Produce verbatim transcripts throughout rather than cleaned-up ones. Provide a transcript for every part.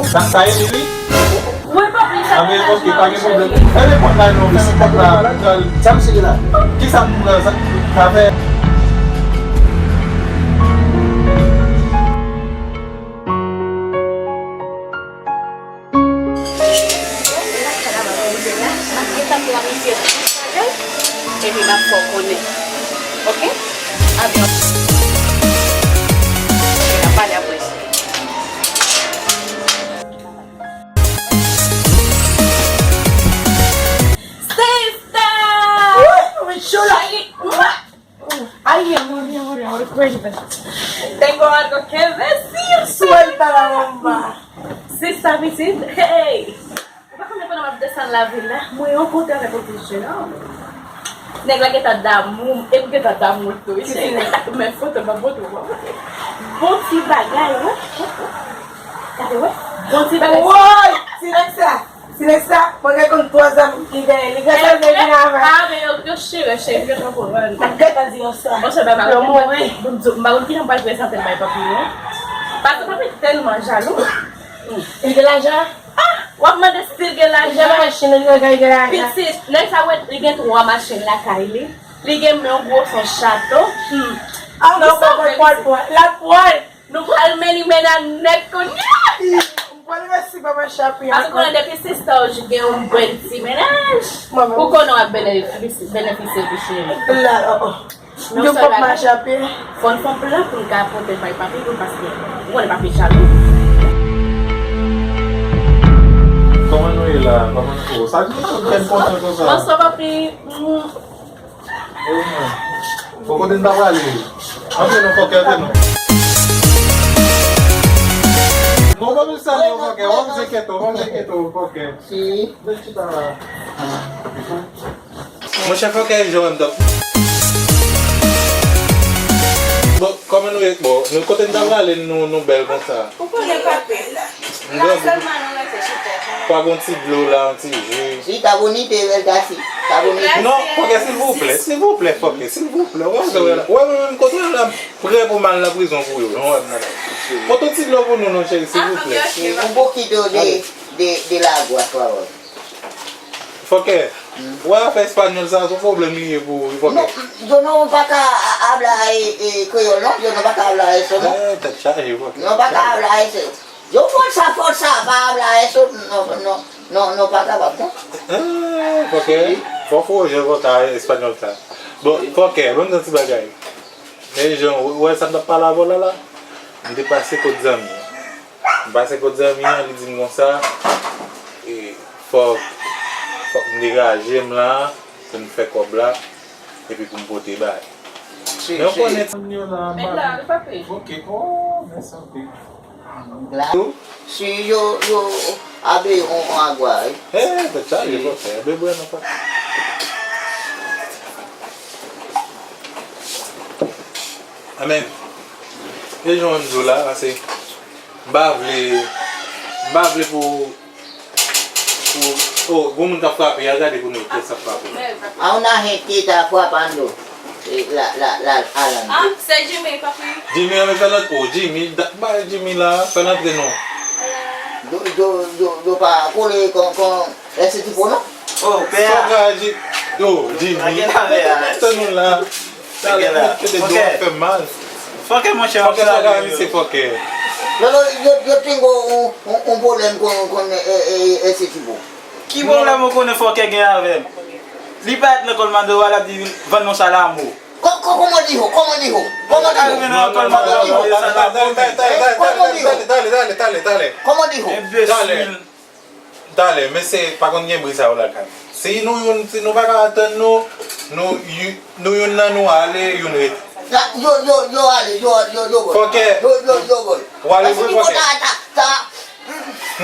Sa, sa Emily? Wi, papi, sa Anben, ok, pa gen pwoblèm. Fè repòt la non, fè repòt la. Sa m sere la. Kisa m pran sa? Sa fè. Epi m ap fè w konnen. Ok? Abyans. Ok, n ap pale apre. Sista! Wi, wi, cho la. Cheri, mwa. Ay, amor, mi amor, amor, cuéntame. Tengo algo que decir. Suelta la bomba. Sista pitit, hey! Ou pa konnen pandan m ap desann lavil la, mwen rankontre avèk yon ti jenòm. Nèg la gentan damou m, e m gentan damou l tou, wi, cheri. Men foto m ap montre w. Bon ti bagay, wi. Gade, wi. Bon ti bagay. Woy! Ti nèg sa! Ti nèg sa, mwen gen konn twa zanmi ki genyen. Li gentan vle vin avè. Ah, men yo, yo chire, cheri, m gentan konprann. M ap gentan di yo sa. Monchè, bay bagay. Yo mouri. M pa konn kijan m pral prezante l bay papi, non. Paske papi tèlman jalou. Li gen lajan? Ah! W ap mande si l gen lajan? Li gen machin, li gen, li gen lajan. Pitit, nèg sa wè, li gen twa machin lakay li. Li gen men yon gwo son chato. Hmm. Ah, non, pa pran pòl, pòl. L ap pran. Nou pral mennen mennen nèg kounye a. M pral resi pa mache a pye ankò. Paske konnen depi sista w gen yon bèl ti mennaj, ou konnen w ap benefisye, benefisye tou cheri. La, oh, oh. Men yon sèl bagay, fò n fè yon plan pou n ka pote l bay papi pou l, paske ou konnen papi jalou. Kòman nou ye la? Kòman nou ye? Sa ki fè n kontan konsa? Bonswa, papi. Mm. Bon, kote n ta prale? Antre non, fòkè, antre non. Non, pa bezwen salye, fòkè. W ap enkyete w, w ap enkyete w, fòkè. Si. Vin chita la. Monchè, fòkè, jan w wè m t ap. Bon, kòman nou ye? Bon, nou, kote n ta prale, nou, nou bèl konsa. Ou konnen papi. M grandi pou pa gen ti dlo la, yon ti ji. Si, ta bonite, bèl gasi. Ta bonite. Non, fòkè, silvouplè, silvouplè, fòkè, silvouplè. Ou wè, ou wè, ou wè, menm kote w la, m prè pou m al nan prizon pou yo. Non, wè, m nan. Pote yon ti dlo pou nou, non, cheri, silvouplè. Un poquito de, de, de la agua, por favor. Fòkè, ou wè afè espanyòl sa, se yon pwoblèm li ye pou ou, wi, fòkè. Non, yo no pa ka a-, habla, eh, eh, kreyòl, non? Yo no pa ka habla eso, non? Eh, tèt chaje, fòkè. No pa ka habla eso. Yo forsa, forsa pa habla eso, no, no, no, no pa kapab, non? Eh, fòkè, fò fò jan fòkè espanyòl sa. Bon, fòkè, ban m di yon ti bagay. Men jan, ou wè sa m t ap pale avè w la, la? M te pase kot zanmi. M pase kot zanmi an, li di m konsa, e, fòk, fòk m degaje m la, pou m fè kòb la, epi pou m pote bay. Men ou konnen zanmi yo la, men la, li pa peye. Ok, oh, mèsi anpil. Si yo, yo abe yon agwa, wi. He, tèt chaje, fòkè, abe bwè non, fòkè. Amèn. E jan m di w la, se M pa vle, m pa vle pou, pou, oh, gon moun k ap frape, al gade pou nou kiyès k ap frape. A una gente está frapando, eh, la, la, la, Alan. Ah, se Jimmy, papi. Jimmy, an, fè l antre, oh, Jimmy, da-, bay Jimmy la, fè l antre non. Yo, yo, yo, yo pa kole kon, kon, ese tipo, non? Oh, pè a. Sa w ka di? Oh, Jimmy. Tann nou la. Talè, mwen kite dlo ap fè m mal. Fòkè, monchè, fòkè, sa ka misye fòkè. Non, non, yo, yo tengo un, un, un problème con, con, eh, eh, ese tipo. Ki pwoblèm ou konnen fòkè gen avè m? Li parèt nan kòl Maduro a, l ap di vann nou salamo. Co-, co-, como dijo? Como dijo? Como dijo? Como dijo? Dale, dale, dale, dale, dale, dale. Como dijo? Enbesil. Talè, men se pa konn gen bri sa yo lakay. Si nou youn, si nou pa ka atann nou, nou, nou youn nan nou ale, youn rete. Yo, yo, yo ale, yo, yo, yo gòl. Fòkè. Yo, yo, yo gòl. W ale vre fòkè.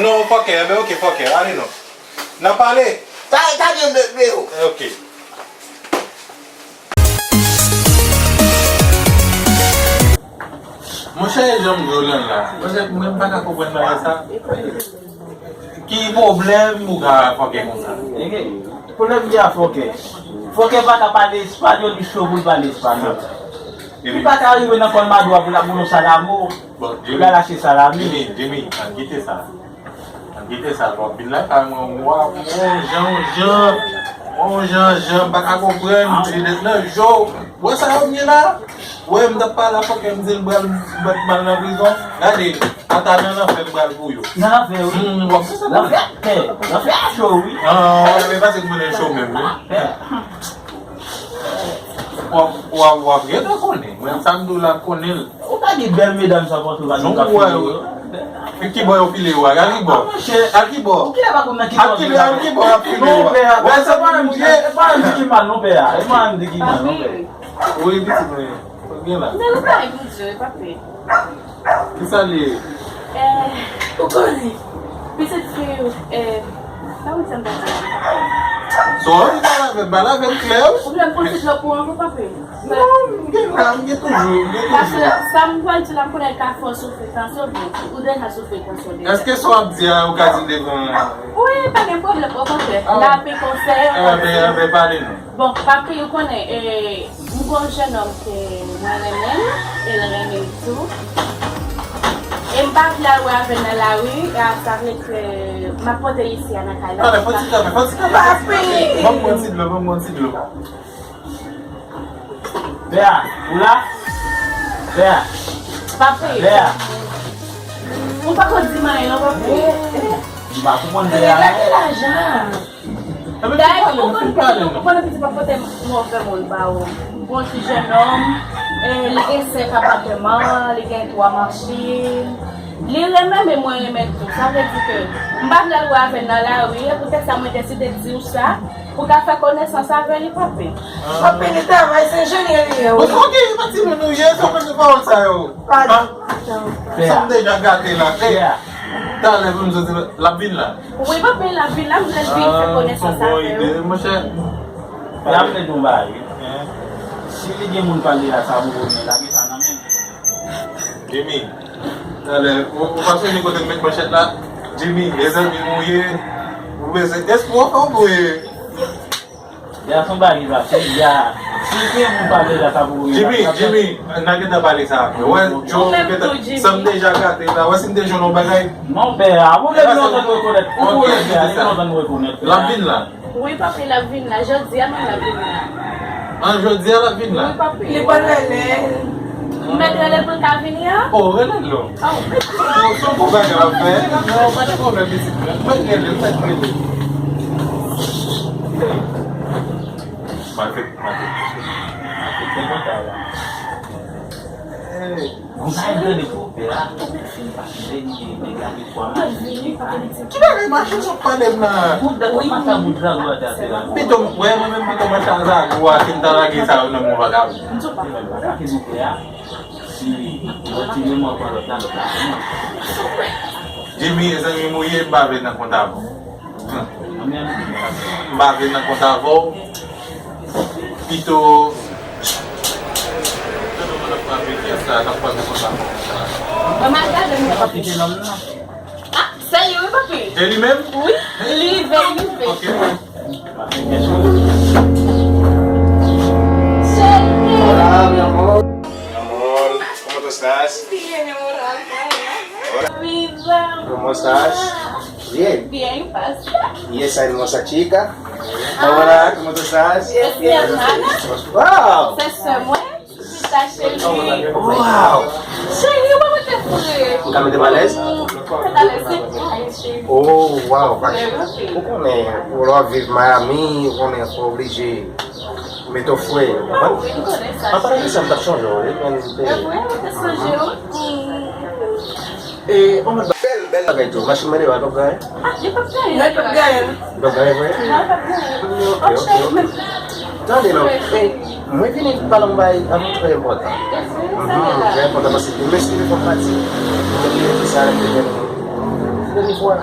Non, fòkè, enben ok, fòkè, ale non. N ap pale. Ta, ta gen bebe yo. Ok. Monchè, e jan m di w lan la. Monchè, mwen m pa ka konprann bagay sa. Ki pwoblèm ou gen a fòkè konsa? Pwoblèm m gen a fòkè. Fòkè pa ka pale espanyòl, li cho pou l pale espanyòl. Li pa ka rive nan kòl Maduro a pou l ap boule yon salamo, pou l al achte salami. Jimmy, Jimmy, ann kite sa. Kite sa, w ap vin lakay mwen, w ap, w jan, w jan, w jan, jan, m pa ka konprann, Juliette nan jo. Wè sa yo m ye la? Wè m t ap pale a fòkè, m di l m pral, m pral nan prizon. Gade, ata nan lanfè m pral pou yo. Nan lanfè, wi. Hmm, w ap fè sa pou lanfè a pè. Lanfè a cho, wi. Ah, w ap pase pou nèg cho menm, wi. W ap, w ap, w ap gentan konnen. Mwen, sa m di w la, konnen l. Ou ta di bèl medam sa kontou la, nou ka file yo. E ki bò yo file yo a? A ki bò? A ki bò? Ou ki la pa konn nan ki bò? A ki bò y ap file yo a? Wè sa pa menm di ki mal non pè a. E pa menm di ki mal non pè. Wi, pitit mwen. Gen la. Nèg ou pa gen Bondye, pa pè. Kisa li ye? Eh, ou konnen. Pitit fi, eh, sa ou di m pa di la? Sò, li pale avè m, pale avè m klè. Ou vle m pran ti dlo pou ou ankò, pa pè? Non, m gen la, m gen toujou, m gen toujou. Paske sa m pral di la, m konnen l ka fè w soufri tansyon, bon, ou deja soufri tansyon deja. Èske sa w ap di a, ou ka di l devan? Wi, pa gen pwoblèm, okontrè. Ah. N a ap konsèy. Anben, anben, pale non. Bon, papi, ou konnen, e, m gon jennonm ke mwen renmen l, e l renmen m tou. E m pa vle al wè avè l nan lari, e sa vle ke m ap pote l isi a nan kay la. Talè, fò ti kanpe, fò ti kanpe. Papi! Ban m yon ti dlo, ban m yon ti dlo. Bea, ou la? Bea. Papi. Bea. Ou pa konn di m anyen non, papi. M pa konprann Bea. Gade lajan. Dayè, ou konn, ou konn piti pa pote move moun ba ou. Bon ti jennonm, e, li gen senk apatman, li gen twa machin. Li renmen, men mwen renmen l tou. Sa vle di ke m pa vle l wè avè l nan lari, e poutèt sa mwen deside di w sa, pou w ka fè konesans avè li, papi. Papi, li travay, se enjenyè li ye, wi. Bon, ok, e pa timoun ou ye, sa w konn di pawòl sa yo? Padon. Sa m deja gate la. Ey, talè pou m soti la, l ap vin la. Wi, papi, l ap vin la, m vle l vin fè konesans avè w. Ah, se bon ide, monchè. L ap fè yon bagay. Si li gen moun pale a sa pou konnen, lage sa nan men m. Jimmy, talè, ou, ou pa sonje kote m met manchèt la? Jimmy, e zanmi m ou ye. Ou bezwen, èske w fè w bwe? Gason bagay la, se ya. Si gen moun pale la, sa pou Jimmy, Jimmy, n a gentan pale sa apre. Wè, Joe, gentan, sa m deja gate la. Wè si m te jwenn yon bagay. Non, pè a, ou lè m lontan nou rekonèt. Ou konnen pè a, li lontan nou rekonèt. L ap vin la. Wi, papi, l ap vin la. Jodi a menm l ap vin la. An, jodi a l ap vin la? Wi, papi. Li pa rele. M mèt rele l pou l ka vini an? Oh, rele l non. Oh. Oh, se yon bon bagay w ap fè. Non, pa de pwoblèm, pitit mwen. Mwen rele, mwen rele. Mwen fè, mwen fè. Mwen fè kontan la. Hey. Mwen pa rele pou pè a. Mwen vini, papi. Ki bagay machin w ap pale m nan? Pito, wè, mwen menm pito mwen ta zago a, ke m ta lage sa yo nan men yon vagabon. Jimmy, e zanmi m ou ye, m pa vle nan kont avè w. M pa vle nan kont avè w. Pito. Mwen mal gade m. Ah, serye wi, papi. E li menm? Wi, li rive, li rive. Ok. Cheri. Hola, mi amor. Mi amor, ¿cómo tú estás? Bien, mi amor, I'm fine. Hola. Viva. ¿Cómo estás? Bien. Bien, ¿y pasa? ¿Y esa hermosa chica? Hola, ¿cómo tú estás? Es mi hermana. Wow. Se sè mwen. Chita cheri. Wow! Cheri, ou pa mete fre. Ou ka mete m alèz? Mm, mete alèz, se pa cheri. Oh, wow! Ou konnen, ou lè w ap viv Miami, ou konnen fò oblije mete w fre. Ah, wi, m konnen sa. An palan de sa, m t ap sonje w, wi, men m te... E vre, ou te sonje w? Mm. E, on bèl, bèl bagay tou. Machin mande w, l p ap gaye? Ah, li p ap gaye. Non, li p ap gaye. Li p ap gaye vre? Non, li p ap gaye. Ok, ok, ok. Tande non. E, mwen vini pale yon bagay avè w trè enpòtan. Mhm, trè enpòtan paske demen si telefòn pati, mwen vini di sa avè w. Dènye fwa,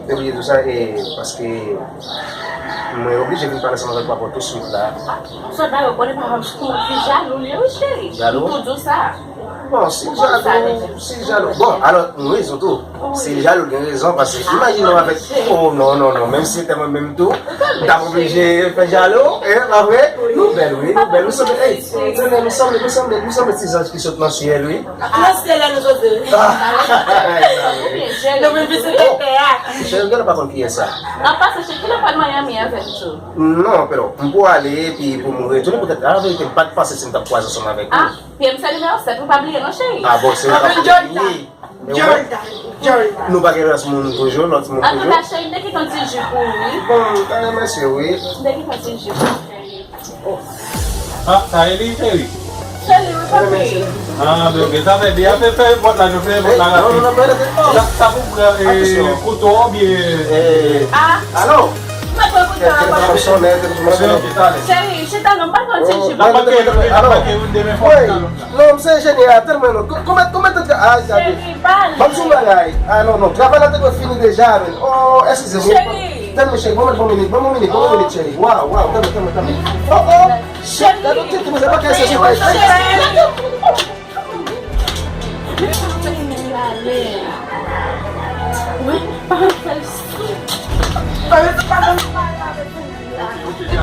te bliye di w sa, e, paske mwen oblije vin pale ansanm avèk papa w touswit la. Sòlda yo konnen papa m kòman fi jalou li ye, wi, cheri. Jalou? M tou di w sa. Bon, si l jalou, si l jalou. Bon, alò, gen rezon tou. Si l jalou, gen rezon, paske imajine w avèk, oh, non, non, non, menm si se te mwen menm tou, m t ap oblije fè jalou, e, pa vre? Nou Bèl, wi, nou bèl, nou sanble, ey, tande, nou sanble, nou sanble, nou sanble ti zanj ki sot nan syèl, wi. Nan syèl la, nou sot. Nou vin vizite tè a. Cheri, m genlè pa konn kiyès sa. An pasan, cheri, kilè w pral Miami avè m tou? Non, pero, m pou ale, epi pou m retounen, poutèt, a, verite, m pa t panse si m t ap kwaze ansanm avèk ou. Ah, P M se nimewo sèt, ou pa bliye non, cheri. Ah, bon, se ou k ap bliye. Jordan, Jordan. Nou pa gen lòt moun toujou, lòt moun toujou. Antouka, cheri, m te kite yon ti ji pou ou, wi. Bon, m ta renmèsye w, wi. M te kite yon ti ji pou ou, cheri. Ah, sa e li, cheri? Cheri, wi, papi. Ah, ben, ok, sa fè byen. Fè, fè pòt la, nou fè pòt la rapid. Non, non, non, non. Sa, sa pou pran, eh, kouto oubyen, eh, ah. Alo? M pa pran kouto a, papi. Telefòn ap sonnen, telefòn ap sonnen. Cheri, chita non, m pa pran ti ji pou ou. N ap manke youn, n ap manke youn demen fò. Non, m se enjenyè a, tann mwen non. Ko-, kòman, kòman te ka, ay, gade. Cheri, pale. Ban m di w yon bagay. Ah, non, non. Travay la te dwe fini deja, men. Oh, eskize m. Cheri. Tann mwen, cheri. Ban mwen, ban mwen minit. Ban mwen minit. Ban mwen minit, cheri. Waw, waw. Tann mwen, tann mwen, tann mwen. Oh, oh. Cheri. Gade yon tèt mwen, se pa kay se sou kay. Cheri. Wi, pa fè l sou.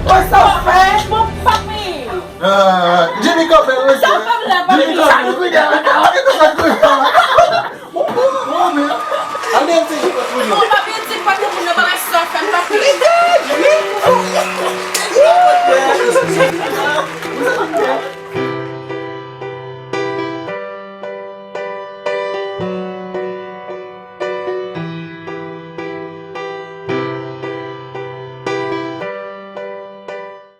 Mwen sa w fè? Bon, papi. Ah, Jimmy kanpe, wi. Sa w fè m la, papi? Jimmy kanpe, wi. Bon, bon, bon, men. An de ti. Bon, papi, di pa te moun nan bagay sa w fè m, papi.